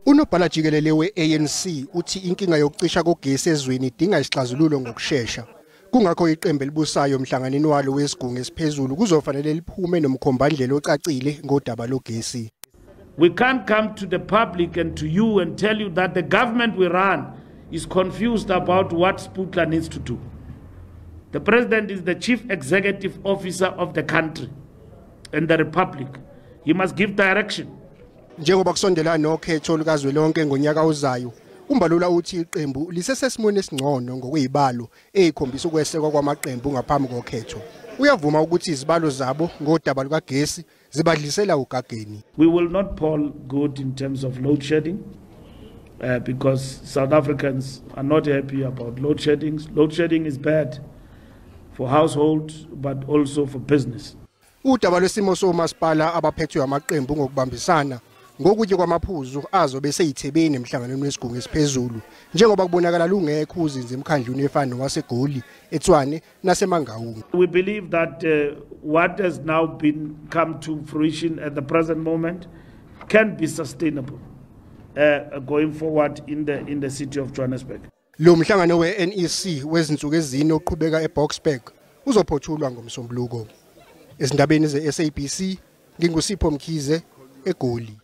Unobhala jikelele we-ANC uthi inkinga yokucisha kogesi ezweni idinga isixazululo ngokushesha. Kungakho iqembu elibusayo emhlanganweni walo wesigungu esiphezulu kuzofanele liphume nomkhombandlela ocacile ngodaba logesi. We can't come to the public and to you and tell you that the government we run is confused about what Sputla needs to do. The president is the chief executive officer of the country and the republic. He must give direction. Njengoba kusondela nokhetho lukazwelonke ngonyaka ozayo, uMbalula uthi iqembu lisesesimweni esingcono ngokwezibalo ezikhombisa ukwesekwa kwamaqembu ngaphambi kokhetho. Uyavuma ukuthi izibalo zabo ngodaba lukagesi zibadlisela ugageni. We will not poll good in terms of load shedding because South Africans are not happy about load shedding. Load shedding is bad for households but also for business. Udaba lwesimo somasipala abaphethwe amaqembu ngokubambisana ngokunye kwamaphuzu azobe seyithebeni emhlanganweni wesigungu esiphezulu, njengoba kubonakala lungekho uzinzo emkhandlwini efana nowaseGoli, eTshwane naseMangaung. We believe that what has now been come to fruition at the present moment can be sustainable going forward in the city of Johannesburg. Lo mhlangano we-NEC wezinsuku ezine oqhubeka eBoksburg uzophothulwa ngoMsombuluko. Ezindabeni ze-SABC, nginguSipho Mkhize, eGoli.